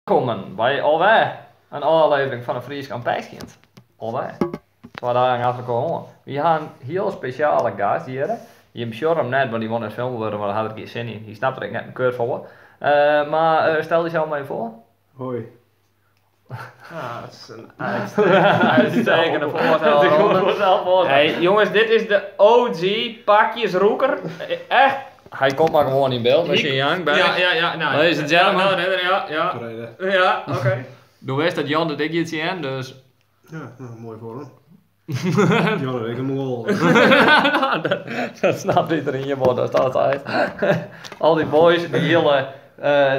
Kommen by alwer in ôflevering fan de Fryske Unpackskiend. Alwer. 2 dagen achter elkoar oan. Wy ha in hiel spesjale gast hjir. Jim sjogge him net, want dy wol net filme wurde, want daar hat er gjin sin yn. Hy snapt der ek net in keur foar. Mar stel dysels mar even foar. Hoi. Ja, dat is een uitstekende voorstel. Hey, jongens, dit is de OG pakjesroeker. Echt. Hy komt mar gewoan yn byld met syn jank by. Ja. Nou, Ladies and gentlemen. Ja, nou, ja. Vrede. Ja, oké. Do wist dat Jan dit ek giet sjen, dus Ja, nou, moai foar him. Jan en ik hem al. Dat snapt iedereen wel, dat staat uit. Al die boys, die hele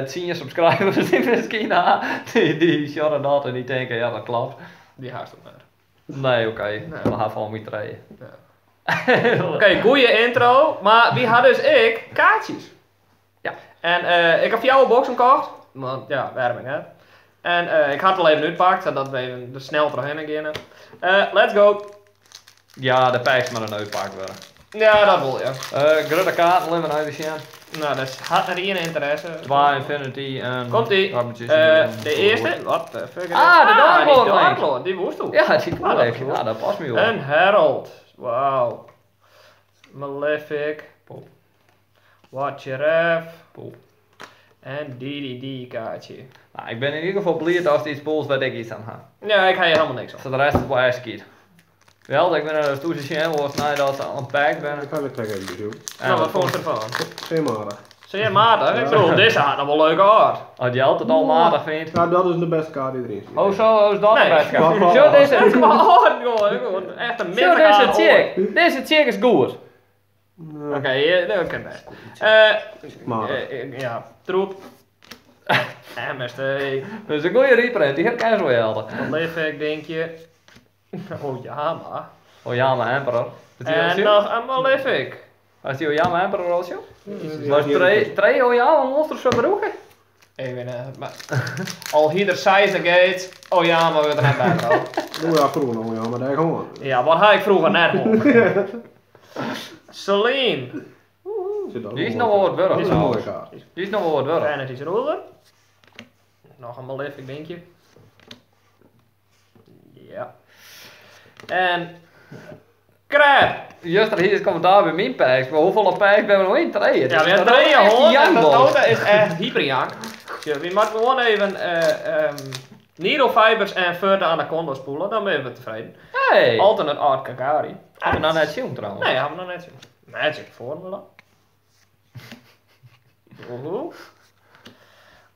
10 subscribers die miskien ha, die sjogge dat en die tinke, ja, dat klopt. Die haast ook net. Nee, oké. Nee. We ha fan my trije. Ja. Oké, goeie intro. Mar wy ha dus ek kaartsjes. Ja. En ik ha fjouwer boksen kocht. Want ja, wêrom net. En ik ha it al even útpakt, sadat we even der snel trochhinne geane. Let's go. Ja, de pers mar in útpakt wurde. Ja, dat wol, ja. Grutte kaarten, laten we nou even sjen. Nou, dat hat net ien ynteresse. 2 Infinity en Komt-ie. Dark Magician en De earste. What the fuck is Ah, de Dark die Lord, Dark Link. Lord, die woest toe. Ja, die Ah, voel dat ik. is goed. Ja, dat past me wel. Een Herald. Wauw. Malefic. Pop. Watcher F. Pop. En DDD kaartje. Nou, ik ben in ieder geval blij dat iets pols waar ik iets aan ha. Ja, ik ga hier helemaal niks op. Voor de rest is het wel echt skiet. Wel, ik ben naar de toezicht was nadat ze unpacked ben. Ik ga weer trekken even doen. Nou, wat vond je ervan? Zeer matig. Zeer matig. Ik bedoel, deze had nog wel leuke aard. Als je altijd al matig vindt. Nou, dat is de beste kaart die erin zit. Oh zo, is dat Nee. de beste kaart. Wat, wat, Zo, wat? deze, Het is gewoon hard, jongen. Gewoon echt een zo, middag deze aan chick. Deze chick is goed. Nee, Oké, dat kan best. Matig. Ja, troep. MST. Dat is een goede reprint, die heb ik echt wel helder. Malefic, denk je. Oh ja, maar. Ojama Emperor. Is die al En zo? nog een Malefic. Was die Ojama Emperor al zo? Ja, Was die- twee Ojama monsters zo beroeken? Even, maar al hier size gate. Oh ja, maar we er net bij wel. Oh ja, vroeger nog, ja, maar daar gewoon. Ja, wat had ik vroeger net hoor. Celine. Zit ook Die is een nog wel mooie wat wurg kaart. Die is een mooie trouwens. kaart. Die is nog wel wat wurg. Vanity's Ruler. Nog een Malefic, denk je. Ja. En Crab. Juist hier is commentaar bij mijn packs, maar hoeveel packs ben we nog in? Drie. Ja, we hebben drie hoor. En dat nota is echt hyperjank. Ja, we moeten gewoon even Needle Fibers en Further Anaconda spoelen, dan ben we tevreden. Hey! Alternate Art Kagari. Hebben we nou net zien trouwens. Nee, hebben we nog net zien. Magic Formula. Oeh.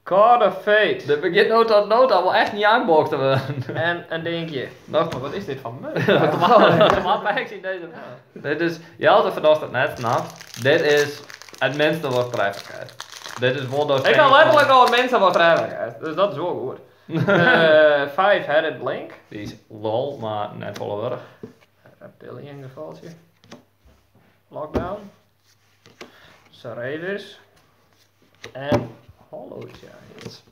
God of Fate. Dit begint nota nota wel echt niet aanbokt te worden. En een dingetje. Nog Maar wat is dit van me? Normaal packs in deze. Dit is, je had het vandaag dat net snapt. Dit is het minste wat treffelijkheid. Dit is wel dat Ik kan letterlijk al het minste wat treffelijkheid. Dus dat is wel goed. Five-Headed Blink. Die is lol, maar net volle wurg. Reptilian gevaltje. Lockdown. Sarevis. En Hollow Giants.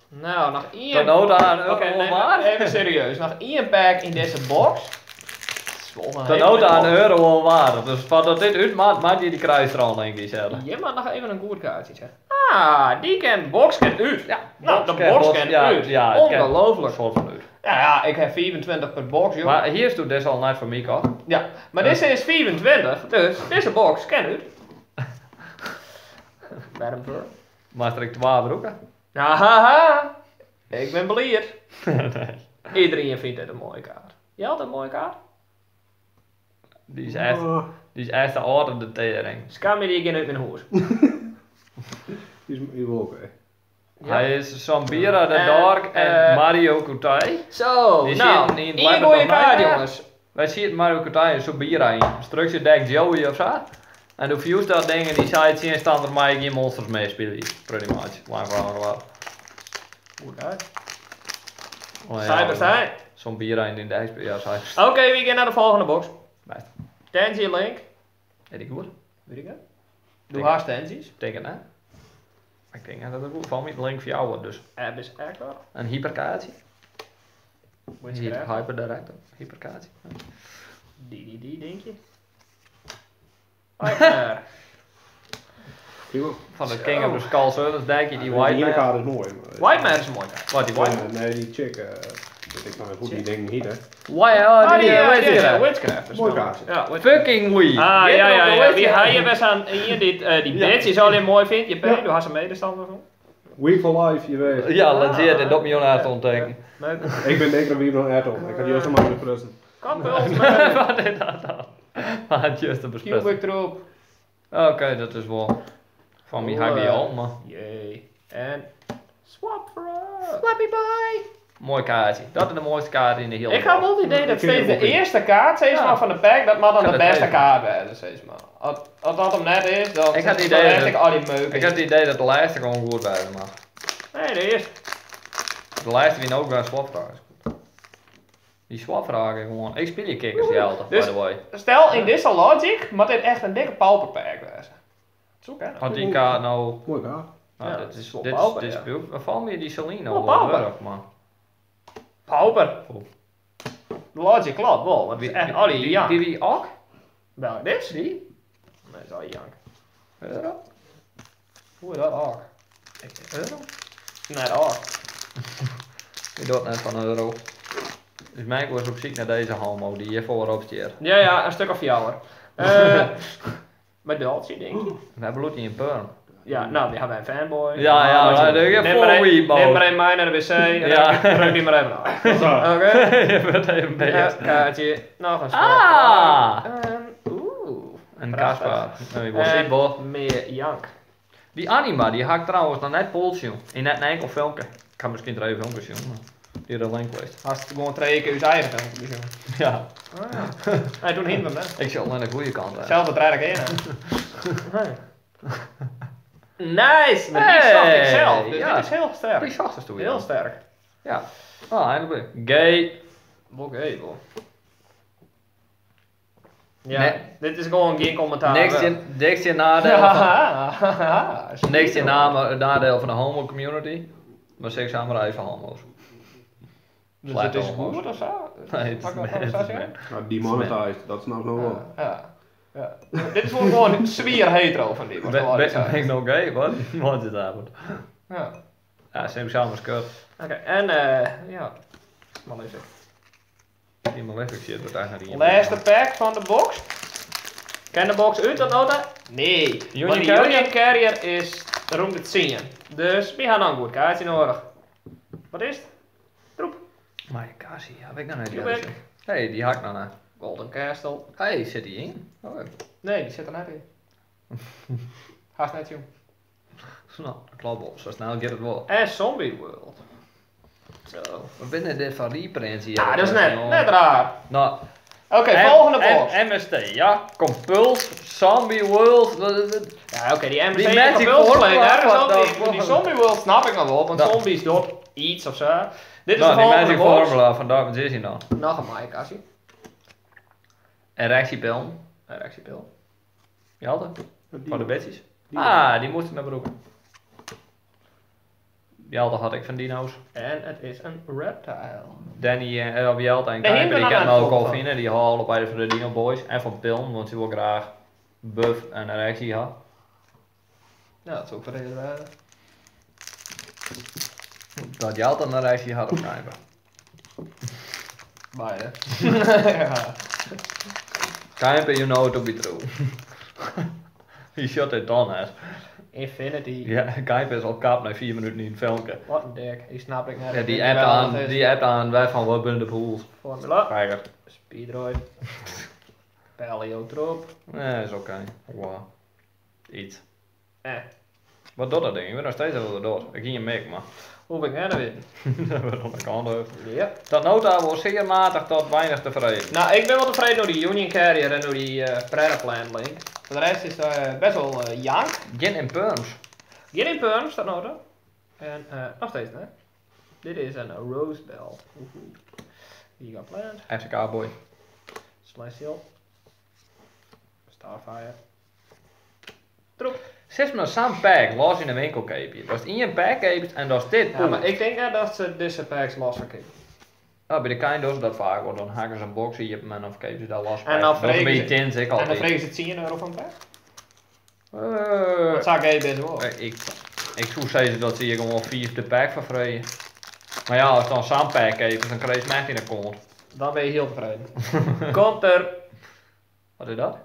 Nou, nog één. De nota een euro Oké, nee, maar. even serieus. Nog één pack in deze box. Het is wel een De hele nota een box. euro wel waard. Dus van dat dit uitmaakt, maak je die kruisstraal denk ik zelf. Je mag nog even een goed kaartje zeggen. Ah, die kent box kent uit. Ja, Nou, de kent box bot- kent ja, uit. Ja, het kent Ongelooflijk. een soort van uit. Ja, ja, ik heb 24 per box, joh. Maar hier is toen dus al net voor mij hoor. Ja, maar deze is 24, dus deze box kent uit. Waarom voor? Maar ik twee broeken. Hahaha, ik ben beleerd. Nee. Iedereen vindt dit een mooie kaart. Je had een mooie kaart? Die is echt, Oh, die is echt de orde de tering. Skam je die geen uit mijn hoes. die is wel oké. Ja. Hij is Sambira de En, Dark en Mario Kutai. Zo, Die nou, zitten in één Lebanon mooie kaart, Nightmare. jongens. Wij zien het Mario Kutai en Sambira in. Structure deck Joey of zo. En de fuse dat ding en die zei het zien staan er maar geen monsters mee spelen. Pretty much. Lang verhaal gewaar. Goed uit. Oh, ja, Cyber zijn. Sambira in de deck ja, cyber. Oké, we gaan naar de volgende box. Best. Tenzi Link. Weet ik goed? Weet ik het? Doe Denk- haar Tenzi's. Denk het, hè? Ik denk dat het goed van met link voor jou wordt, dus. Abyss Echo. Een hyperkaartje. Witchcraft. Hyper Director. Hyperkaartje. DDD, denk je? Nightmare. Prima. Van de King of the Skull Service deck, die Die White ene Man. kaart is mooi. maar- White Man is een mooie kaart. Wat, die White Man? Nee, die chick. Weet ik nou hoe die ding heet, hè? White, oh, Ah, die, die, weet die je is dat? Witchcraft. is Mooi wel. kaartje. Ja, Witchcraft. Fucking weed. Ah, Get ja, op ja, de ja. Witchcraft. Wie hij je best aan hier, die Ja. bitch is alleen mooi vindt. Je bent, Ja. du hast een medestander van. We for life, je weet. Ja, legit, dit op me uit te ontdekken. Leuk. Ik ben denk ik weer nog Erton. Ik had juist nog maar de Kampult, man. Wat is dat dan? Maar juist een bespreking. Cubic troep. Oké, dat is wel van mij Oeh, hobby al, maar... Jee. En swap for up. Flappy bye! Mooi kaartje. Dat is de mooiste kaart in de hele Ik had wel het idee dat Ik vind steeds het de wel eerste kaart steeds Ja. maar van de pack, dat mag dan Ik de had het beste even. kaart zijn, steeds maar. Als, als dat hem net is, dan Ik had het dan idee echt dat- ik al die meuk. Ik had het idee dat de laatste gewoon goed bij mag. Nee, de eerste. De laatste wie ook bij een swapvraag is goed. Die swapvraag is gewoon... Ik speel je kikkers die altijd, Dus- by the way. Stel, in deze logic moet dit echt een dikke pauperpack wezen. Zoek hè. Want die kaart nou... Mooi kaart. Nou, Ja, dit is... wel Dit is... pauper, Dit is ja. puur- Val me die Celine Wel wel pauper. werk, man. Pauper. Oh. De logic klopt wel, want het is echt al die die, jank. die, die ook? Welk, dit? Die? Nee, dat is al die jank. Euro? Hoe is dat ook? Euro? Nee, ook. Die doet net van een euro. Dus mij was op zoek naar deze homo die hier voorop stiert. Ja, ja, een stuk of jou hoor. Maar Dolce, denk ik. We bloed in een perm. Ja, nou, die hebben wij een fanboy. Ja, ja, maar maar de- neem maar voor een- wie, man. Neem maar een mij naar de wc en Ja. ruik die maar even af. Oké. Je bent even Ja, bezig. kaartje. Nog een Ah! En, oeh. Een Prachtig. Caspar. Nou, je wordt En ziek, boh. meer jank. Die anima, die hakt trouwens nog net pooltje. In net een enkel filmpje. Ik ga misschien drie filmpjes zien, maar die er link geweest. Als het gewoon twee keer uw eigen filmpje doen. Ja, Ah. Nee, toen hingen we hem, hè. ik zit al aan de goede kant. Hè. Zelf het rijd ik in, hè. Nee. Nice! Maar die zag ik Hey, zelf. Dus ja. dit is heel sterk. Die zacht is toe, Heel ja. sterk. Ja. Ah, eindelijk. Gay. Oké, bro. Ja, Nee. dit is gewoon geen commentaar. Niks wel. in, niks in nadeel van, Ja, niks in nadeel van de homo community. Maar seks samurai van homo's. Dus het is homo's. goed of zo? Nee, het is Mag ik dat het is zo zeggen? Nou, demonetized, dat snap ik nog wel. Ja. Ja. Dit is wel gewoon zwier hetero van die. wat Ben, we al ben, zeiden. ben ik nou gay? Wat? Wat is dat? Ja. Ja, ze hebben samen skirt. Oké, en ja. Malefic. Die Malefic shit wordt eigenlijk niet Laatste pack van de box. Ken de box uit dat nota? Nee. Union Want die Carrier? Union Carrier is rond het zien. Dus we gaan een goed kaartje nodig. Wat is het? Troep. Maar je Kasi, heb ik nog net Cubic. Hé, hey, die hak nou naar. Golden Castle. Hey, zit die in? Oh, Nee, die zit er net in. Haast net, jong. nou, dat klopt wel. Zo snel gaat het wel. En Zombie World. Zo. Wat binnen dit van reprints hier? Ah, dat is net raar. Nou, Oké, volgende box. MST, ja. Compulse, Zombie World. wat is het? Ja, oké, die MSC Die die Magic Compulse Formula, play nergens wat op. dan? Die Zombie World snap ik nog wel, want Nou. zombies dot iets of zo. Dit is Nou, de die volgende Magic box. Formula van Dark Magician dan. Nog een Mike, Erectiepil. Erectiepil. Ja, altijd. Die- Van de bitches. die- Ah, die moest ik naar broeken. Jelte had ik van dino's. En het is een reptile. Danny en of Jelte en Daar Kuiper, hingen die we kennen aan ook al van. vinden. Die halen allebei van de Dino Boys. En van Pilm, want ze wil graag buff en erectie hebben. Ja, dat is ook verreden. waren. Dat Jelte een erectie had op Kuiper. Beide. ja. Kuiper, you know to be true. He shot it done, hè. Infinity. Ja, Kuiper is al kap na 4 minuten in het filmpje. Wat een dik. Die snap ik net. Ja, die Ik appt weet wel aan, wat het is. die appt aan wij van wat binnen de pools. Formula. Krijger. Speedroid. Paleotroop. Nee, is oké. Wow. Iets. Eh, Wat doet dat ding? Ik ben nog steeds even door. Ik ging je mik, maar. hoe ben ik nou weer? Dat we aan de kant heeft. Ja. Dat nota was zeer matig tot weinig tevreden. Nou, ik ben wel tevreden door die Union Carrier en door die Predaplan Link. Voor de rest is het best wel jank. Gin en perms. Geen in perms, dat nodig. En nog steeds, hè. Dit is een Rose Bell. Oehoe. Giga Plant. FCK boy. Celestial. Starfire. Troep. Zes maar zo'n pack los in de winkel koop Dat is één pack koop en dat is dit. Ja, maar ik denk dat ze deze packs los verkopen. Oh, bij de kind doen ze dat vaak, want dan hakken ze een box hier en dan verkopen ze daar los En dan Dat is een vregen beetje ze- tins, ik En dan altijd. vregen ze €10 van een pack. Want sa gay binne se wol. Ik soe sizze dat se hjir gewoan 5 de pack foar freegje. Mar ja, ast dan sa'n pack keapest, dan krijst him echt yn de kont. Dan bin je hiel tefreden. Komt er. Wat is dat?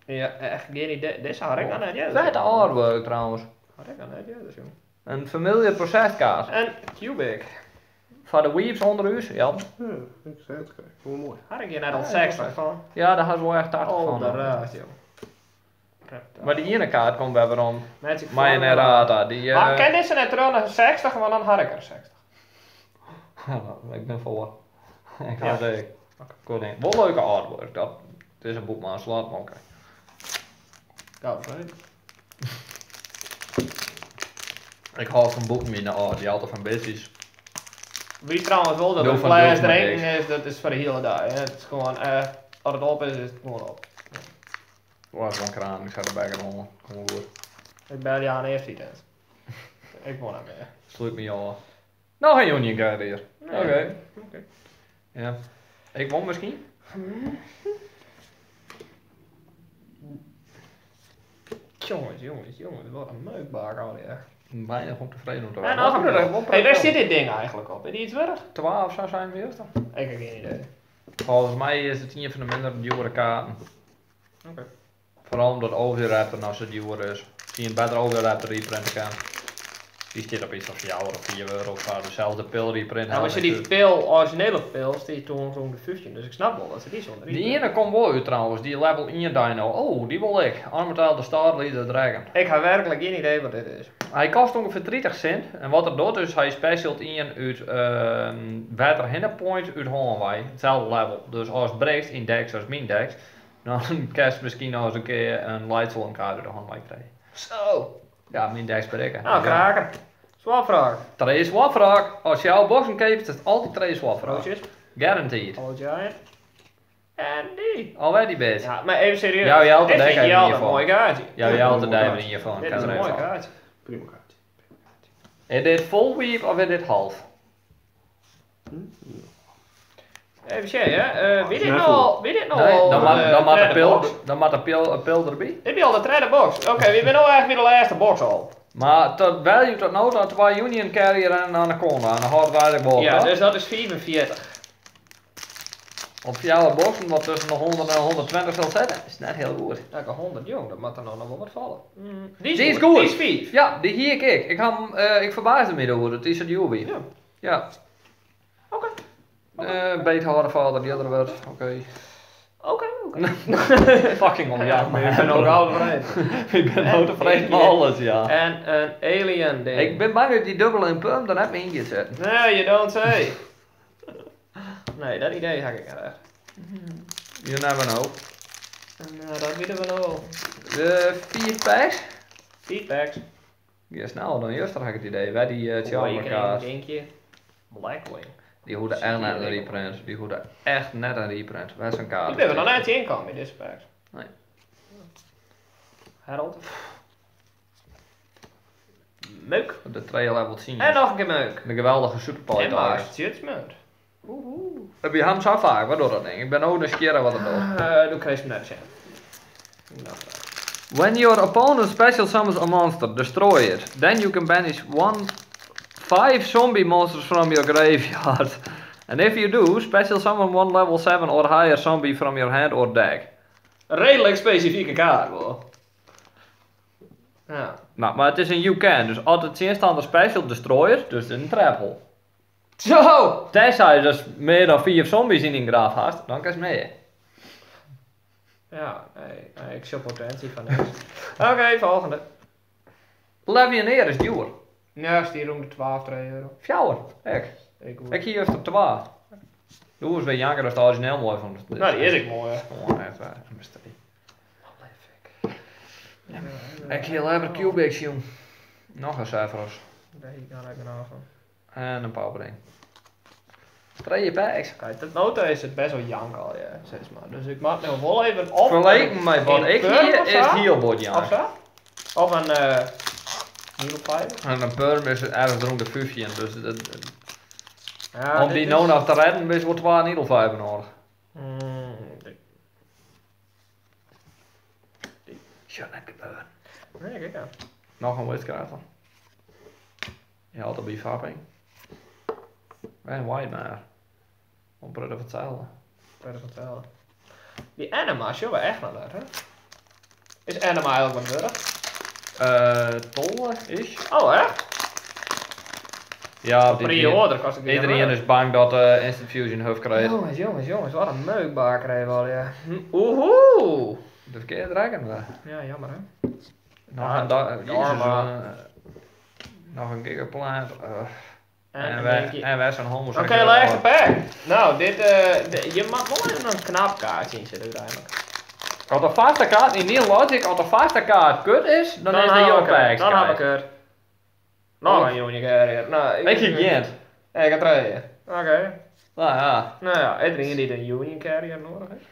Ja, echt gjin idee. Dizze ha ik noch net earder. Fette artwork trouwens. Ha ik noch net earder sjoen. In familiar proceskaart. En Cubic. Foar de weebs ûnder ús, ja. Ja, ik zei het krijg. Wel mooi. Ha ik hjir net al 60 fan? Ja, dêr ha se wol echt 80 Oh, fan. de raad, joh. Mar dy iene kaart komt wer werom. Magic Mei in Formula. errata. Dy, Maar kin dizze net terug nei 60, want dan ha ik er 60. Ik bin foar. Ik Ja. ha it ek. Goed ding. Wol leuke artwork. Dat, it is in boek mei in slot, mar oké. Gau, sorry. Ik hâld fan boeken yn de art, die altijd fan bistjes. Wie trouwens wol dat Doe een van fles doe maar drinken niks. is, dat is foar de hiele dei. Hè. It is gewoan, as it op is, is it gewoan op. Was wel een kraan, ik zet de bekker onder. Kom maar goed. Ik belje aan eerst die tent. Ik wol net mear. Sluit me af. Noch in Union Carrier. Nee. Oké. Oké. Ja. Ik won miskien. Jongens, jongens, jongens, wat in meukbak allegear. Weinig om tevreden om te En wêzen. noch in pil. Hey, wêr sit dit ding eigentlik op? Is dy iets wurdich? 12 zou zijn we eerst dan. Ik ha gjin idee. Volgens mij is it ien fan de minder djoere kaarten. Oké. Foaral omdat Oviraptor no sa djoer is. Zie in better Oviraptor reprinten kan. Dy stiet op yts fan 4 of 4 euro of sa. Deselde pil reprint. Nou, as je dy pil, orizjinele pil, stiet toen rûn de 15, dus ik snap wol dat se dy sûnder Dy iene komt wol út trouwens, dy level 1 dino. Oh, dy wol ik. Armityle de Starleader Dragon. Ik ha werklik gjin idee wat dit is. Hy kostet ûngefear 30 sint. En wat er docht is, hy specialt ien út wetter hinne point út hân wei. Itselde level. Dus as it brekt yn decks as myn decks, dan kinst miskien noch ris in kear in Lightsworn kaart út de hân wei krije. Zo! Ja, myn decks brekke. Nou, kraker. Swapfraak. Trije swapfraak. As jou boxen keapest, is it altyd trije swapfraak. Roosjes. Guaranteed. Hallo Giant. En dy. Alwer dy bitch. Ja, mar even serieus. Ja, Jelte, Dit dêr vind kan je Jelte niet een van. mooi kaartje. Ja, Jelte, dêr even ien fan. Dit Kan is er in even moai fan. kaartje. Prima kaartje. Is dit vol weep of is dit half? Even sjen, hè. Wie dit Net nou al, wie dit nou Nee, al dan moat de tredde pil, box? dan moat de pil derby. Dit wie al de tredde box. Oké, we binne no eigentlik by de lêste box al. Mar tot value tot no ta 2 Union Carrier en een Anaconda. En dan hâldt it eigentlik wol op, Ja, toch? dus dat is 45. Op fjouwer boxen, wat tusken de 100 en 120 sil sitte, is net hiel goed. Lekker 100, jong, dat moat der no noch wol wat falle. Dy is Dy is goed. goed. Dy is 5. Ja, dy hie ik ek. Ik ha 'm, ik ferbaasde my deroer, dat dy sa djoer wie. Ja. Ja. Oké. Beethâlder, vader, die other word. Oké. Oké, oké. Fucking om ja, maar ik ben ook al tevreden. Ik ben ook tevreden met alles, ja. En in alien ding. Ik bin bang dat dy dubbele in Perm der net mear yn giet sitten. Nee, you don't say. Nee, dat idee ha ik net echt. You never know. En dat witte we no al. De 4 packs. 4 packs. Ja, sneller dan juster ha ik it idee. Wer dy Charmer Awakening, kaart. dinkje. Blackwing. Dy hoege echt net in reprint. Dy hoege echt net in reprint. Wer sa'n kaart. Dy binne we noch net tsjinkaam yn dizze packs. Nee. Harold. Meuk. De trije level 10. En noch in kear meuk. De geweldige Super En maar Tiger. Judgment. Oehoe. Dat by him sa faak, wat docht dat ding? Ik bin no nijsgjirrich wat it docht. Doe krijst 'm net sjen. Nou, When your opponent special summons a monster, destroy it. Then you can banish 1/5 zombie monsters from your graveyard. And if you do, special summon one level 7 or higher zombie from your hand or deck. Reedlik spesifike kaart, wol. Ja. Nou, mar it is in you can, dus as de tsjinstanner special destroyer, dus in trap. Zo! Tenzij dus mear dan 4 zombies yn dyn grave hast, dan kinst mear. Ja, nee, nee, ik sjoch potentie fan niks. Oké, folgjende. Levianeer is djoer. Ja, stiet rûn de 12, 3 euro. 4, ek. Ik Ik hie juster 2. Doe is wer janker as it orizjineel moai fûn. Nou, dy is ek moai, hè. Gewoan echt waar, een mystery. Ik hie leaver Cubics, jong. Noch in Cerberus. Dêr hie ik noch genôch fan. En in Power Trije packs. Kijk, tot no ta is it bêst wol jank al, ja, sis mar. Dus ik moat no wol even op. Ferleken mei wat in ik Perm hie, of is it sa? hiel bot jank. Of sa? Of in Needle Fiber. En in Perm is it ergens rûn de 15, dus dat, Ja, om dit dy is no noch te rêden, bist wol 2 Needle Fiber nedich. Sjoch net gebeuren. Nee, kijk aan. Nog een Witchcrafter. Je haalt er bij Fapping. En White maar. Om Brudde van hetzelfde. Dat is hetzelfde. Die Anima, zullen we echt naar dat, hè? Is Anima eigenlijk wat wurg? Tolle is? Oh, echt? Ja, want iedereen, Pre-order kost het iedereen is bang dat Instant Fusion hoofd krijgt. Jongens, jongens, jongens, wat een meukbaar krijgen we al, ja. Oehoe! De verkeerde dragon wel. Ja, jammer hè. Nog Ja, een jammer. Jezus, nog een gigaplaat. En, En, een wij, denk je- en wij zijn Oké, homoseksueel. laatste pack. Nou, dit, je mag wel even een knap kaartje inzetten uiteindelijk. Als de vaste kaart in die logic, als de vaste kaart kut is, dan, is de haal jouw ik het. pack. Dan heb ik het. Nog Oh. een Union Carrier. Nou, Ik je Ik heb twee. Oké. Nou ja. Nou ja, iedereen die een Union Carrier nodig heeft.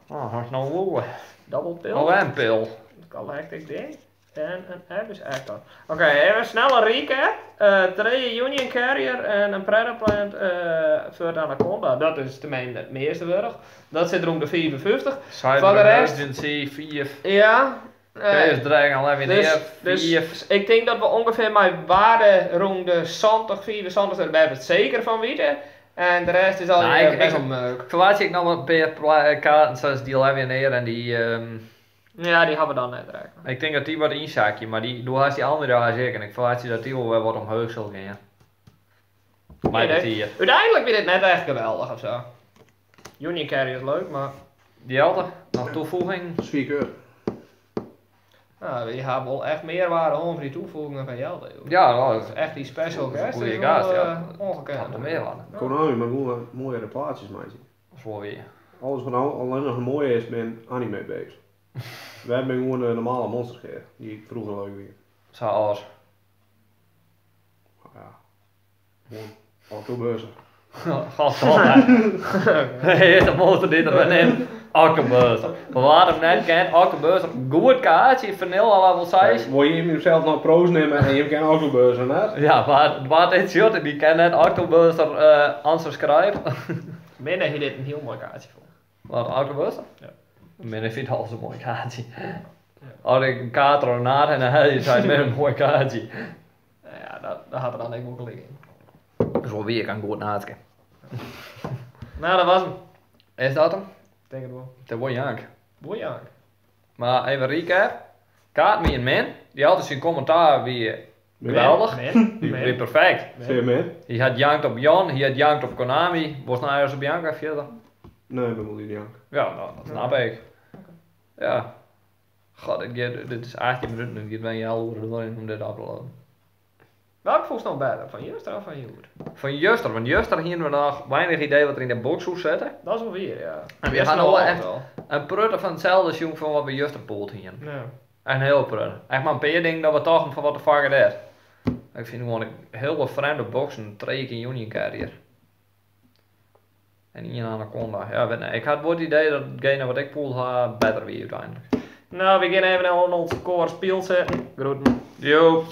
Oh, dat is nou woe. Double pill. Oh, en pil. Galactic Ding. En een Abyss Actor. Oké, even een snelle recap. Twee Union Carrier en een Predaplant voor de Anaconda. Dat is tenminste het meeste werk. Dat zit rond de 54. Cyber Voor de rest- Emergency 4. Ja. Chaos Dragon Levineer dus, 4. dus ik denk dat we ongeveer mijn waarde rond de 70, 74, daar hebben we het zeker van weten. En de rest is al Nou, best wel meuk. Verwacht ik nog een paar kaarten zoals die Levineer en die... Ja, die hebben we dan net raken. ik denk dat die wat inzakje, maar die, doe haast die andere daar zeker. En ik verwacht dat die wel weer wat omhoog zal gaan. Maar Nee, dat nee. die, Uiteindelijk weer dit net echt geweldig of zo. Union Carrier is leuk, maar die hadden nog toevoeging. Svier nou, we hebben wel echt meerwaarde om voor die toevoegingen van Jelte. joh. Ja, nou, dat is Echt die special Dat is een guest goeie is wel, gast, ja. ongekend. Dat had nog meer waarde. Konami maar gewoon mooiere plaatjes, meisje. Dat is wel weer. Alles wat nou alleen nog mooi is, ben anime based. Wij hebben gewoon de normale monsters gegeven, die ik vroeger leuk weer. Zoals. Ja. Gewoon autobeurzen. Godverdomme. Eerst de motor die er in. Akkebeurzer. Maar waar hem net kent, Akkebeurzer. Goed kaartje, vanilla level 6. Wil je hem zelf nou pro's nemen en je kan autobeurzen, hè? Ja, maar waar dit shot, die kent net Octobuster unsubscribe. Minne heeft dit een heel mooi kaartje voor. Wat, Octobuster? Ja. Minne vindt alles een mooi kaartje. Als ik een kaart ernaar en dan had je zei met een mooi kaartje. Nou ja, dat had er dan ik ook liggen. Dat is wel weer, kan goed naadken. Nou, dat was hem. Is dat hem? Ik denk het wel. Dat wordt jank. Mooi jank. Maar even recap. Kaart wie een min. Die had dus zijn commentaar weer geweldig. Min. Die weer Min. perfect. Zeg je Hij had jankt op Jan, hij had jankt op Konami. Was nou ergens op Bianca verder? Nee, ik ben wel niet jank. Ja, nou, dat snap ik. Ja. God, dit is 18 minuten en ik ben je al uren doorheen om dit af te lopen. Welk voelt nog beter? Van Juster of van Joer? Van Juster, want Juster hier we nog weinig idee wat er in de box zou zitten. Dat is wel weer, ja. En we Juster gaan wel wel echt wel. een prutte van hetzelfde zien van wat we Juster poelt hier. Ja. Een heel prutte. Echt maar een paar dingen dat we toch van wat de fuck het is. Ik vind gewoon een heel vreemde box, een Trek in Union Carrier. En één Anaconda. Ja, weet niet. Ik had wel het idee dat hetgene wat ik poel had beter wie uiteindelijk. Nou, we gaan even naar ons koor speelt zetten. Groeten. Yo.